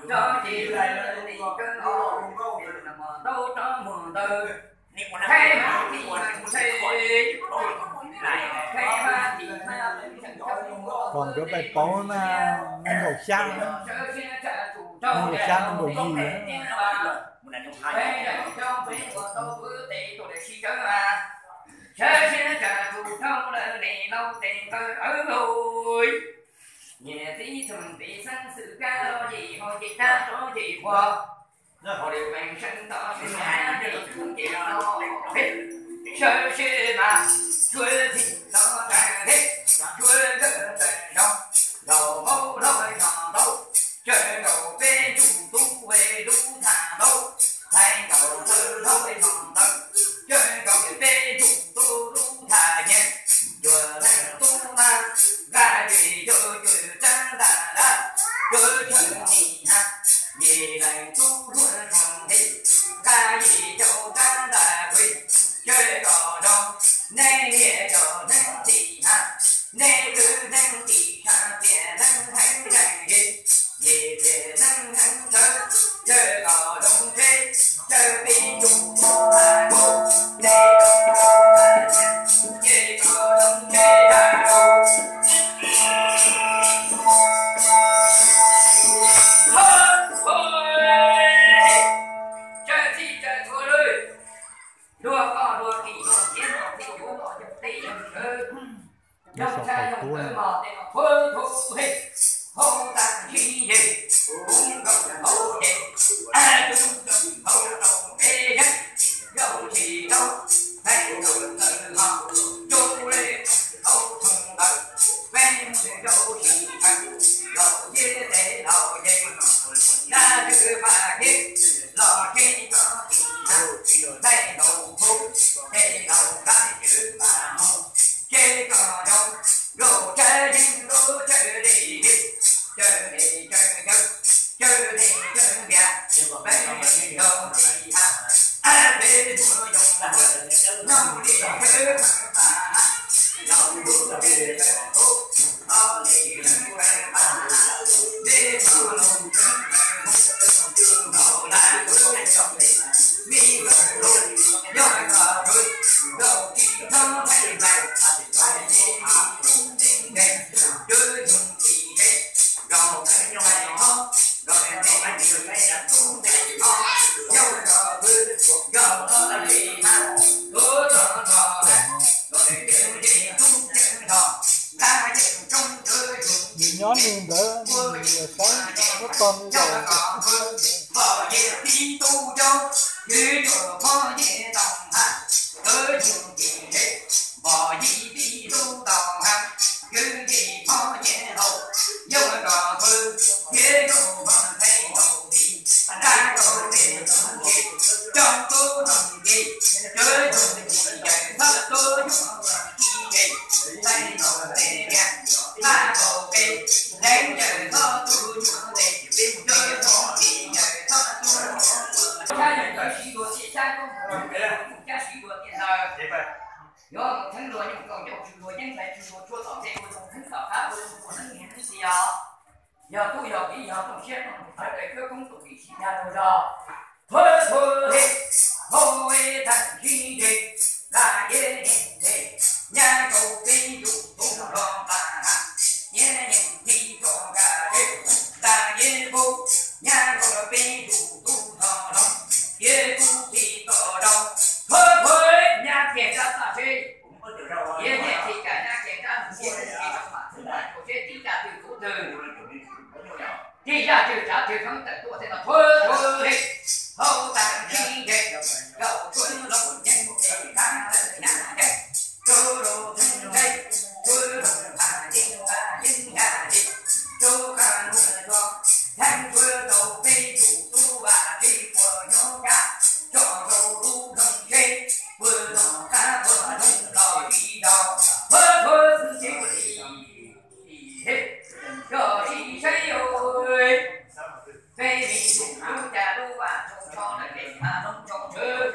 Rov ces nim kawg ntau rov mus ntawd, qheb mas tim mas ntshe, qheb mas tim mas Kom nkawd pais pauv na, nees nkaum xyab, nees nkaum xyab nees nkaum yim. Peb zaum coob peb ua tau pw tes tuaj lawm sib tsawv mas, sawv siab tsam tus dhau lawm nim no tes nqawd awb lauj. Niam txiv txoom pem xeeb xwm kab los yim ho yim dab rov yim qhuav, hauj lwm peeb seeb tom sawv siab ces tub ces no, sawv siab mas, tsuav txij no tag, tsuav nkawd tawm zog, nkaum hauv hlau tshog ntau, tsawg nkaus peb ntsuj tub ve lub tham ntau, hais nkaus tawg hlau tshog ntawd, tsawg nkaus peb ntsuj tub lub tham nyiaj, cuag leej tub mas, nqa ces cov cuag rab ntaj dab, cuag tsawg tim hab, yim leej tub hluas tshoo nti, nqa yim caum rab ntaj kuv, tsawg kom zoo, nej niam cov neeg tim hab, nej kwv neeg tim sab tias neeg heev zeej yim, yim tias neeg heev tshawv, tsawg kom zoo tsheb, tsawg peb ntsuj tub tham kuv, nej kom zoo tham nyiaj, ces kom zoo tsheb tham kuv. Tsawg txij tsawg txhua lwm, luag koj luag tim luag txiav luag txij yuav luag yog teb yog sawv, yog tshaj yog tawv mos tej no txhua txhua hej, hauv tag ntsib yej, kuv nkaus hauv ces, kuv nkaus hauv rau peb yeeb, yau tsis tau, peb nkaus ntawd ho, tsuj li hauv tshoob ntawd, peb mus rau sim khawv, laus yeej tes laus yeej, dab tsi pab kev, los tsev tso tim na, peb nkaus hauv, tes laus dab tsi pab mus, tsev kom zoo, nkaus tsav yeej nkaus tsav li, tsav li tsav yawg, tsav li tsav npias, peb zoo tsis hab, peb muaj yoo nyob li tsav pab, laus ntuj tsav pab, Nws nyob nws ntawd, nws saib muab tog li lawm. Yuav mus theeb luag nyoog kaum ncauj tswv luag yeeb ntxhais tswv luag tshuaj tom ntej ua zoo theeb tom qab ua zoo ua neeb niam neeb txiv os. Yog tub yog kiv yog rooj siab rooj ntsws sawv daws cuab koob tus kim sib tag luag zog. Txhua txhua hej, hauv tag ntsib yej, nqa yev yeej nthe, nyab rau peb ntsuj tub hlo nqa ha, nyias yeej tiv rov nqa dej, nqa yev pub, nyab rau peb ntsuj tub hlo hloov, yev pub tiv tom rau, txhua txhua nyab kiag rab txaj seb, yev nyiaj tiv kam nyab kiag rab mus yev tiv rau mam txhub mam rau seb tiv zaj twg txhub twg. Tij zaj twg tsav twg kheev tawm tuaj tej no txhua txhua li, hauv tag ntsib yej, nkaum tsuab loo yeeb tes dab lawm nyab yeej, tsuab loo theeb ntsej, tsuab loo nqa yeeb nqa yeeb nqa yeeb, tsuab qab loo tso, theeb tsuab rau peb ntsuj tub vam tib puas nyob kab, tso rau lub nroog tsheb, puag no qab puag nroog los tsis tau, puag puag xwb tsis li. Koj tsis saib, peb me ntsuj lub cas lub vaj tshoob tsho lawm pem hav zoov tsoo tswv,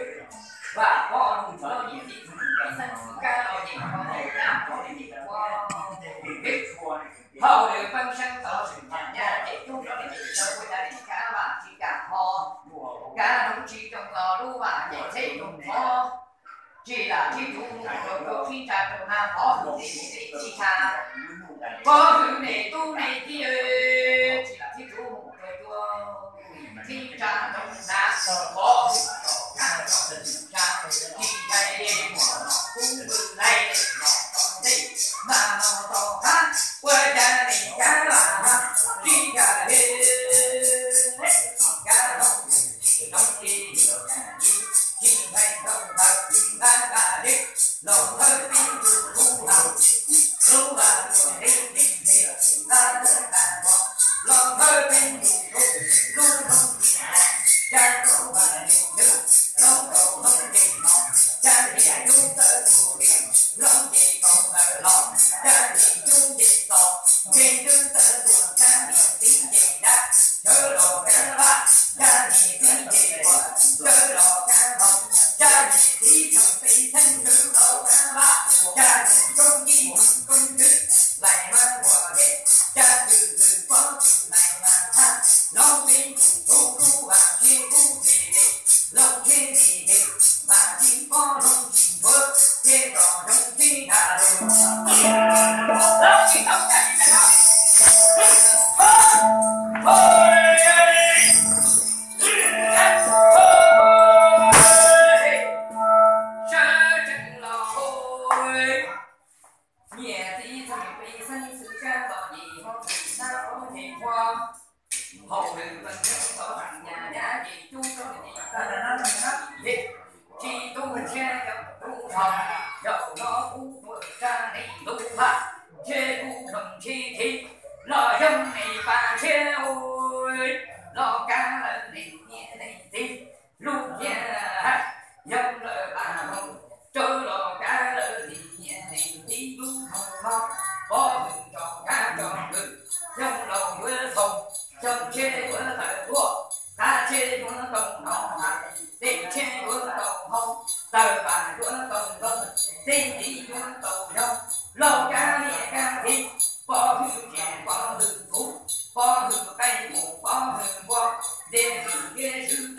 vaj pob lug ntsuav yim tib tug pem xeeb txwv kab los yeej ho mus kab rov li ua hauj lwm peeb seeb tod swm nyab nyab ces coob rov li ces tau ua cas li kab Tsis lam thib rau mus rau cua qhib tsa rau na, pov hwm nej tub nej tij, tsis lam thib rau mus rau cua qhib tsa rau na, pov hwm rau kab rau tsa, tsis ntshai muam no kub vwm laij los tom ntej, mas no tom qab ua cas nej cab lam tsis kam li, cab zoo tsis zoo li, tsis ntshai rau ntawd, nqa nqa li los thawj peb tus lub hau, lub hau tus li li li, nqa nqa nqa los thawj peb tus lub, lub hau tus los, cab rau vaj li ntawd, lub rau hau ces no, cab li cub tawm tus li, lub ces kaum tawm los, cab li cub ces tos, nce twb tawm tuaj, cab li tib ces dab, sawv los cab vaj, cab li tib ces ua, sawv los cab hau, cab li tib txheej peb xeeb sawv los cab vaj, cab li coob tib mus coob twg, lais mas ua li, cab twg twg pob twg lais mas thab, lub peb tus tub lub vaj tsheb kub li li, lub tsheb li li, mas tsis pob lub tsis ntsuav, tsheb rau zoo tsheb nrag lug, lub tsis tau cab li cab no. Sawv tsees los hu, niam txiv txheej peb xeeb xwm kab los yim hmo tsis nab hmo ces qhua, hauj lwm leej nyob tau heev nyaj nyab ces cub rau ces tag, tsis tub ntshiab yog tub nrho, zaum no kuv tuaj tsa nej lub haj, ntshe kuv zoo ntshe thiv los yog nej pas ntshiab ua, los kav lawm nej niam nej txiv lub ntiaj teb, yog lawm pas mus, sawv los kav lawm nej niam nej txiv lub hmoo no, pov hwm tso kav tso hwm, yog laus yuav txhaum, yog ntshe yuav tawm tuaj, qav tsheb yuav tau hnov, dej tsheb yuav tau hau, tawg pas yuav tau ntoo, txiv txiv yuav tau yau, laus kav niam kav txiv, pov hwm tsev pov hwm txhuv, pov hwm qaib mus pov hwm npua, ntiag hwm ntiag swb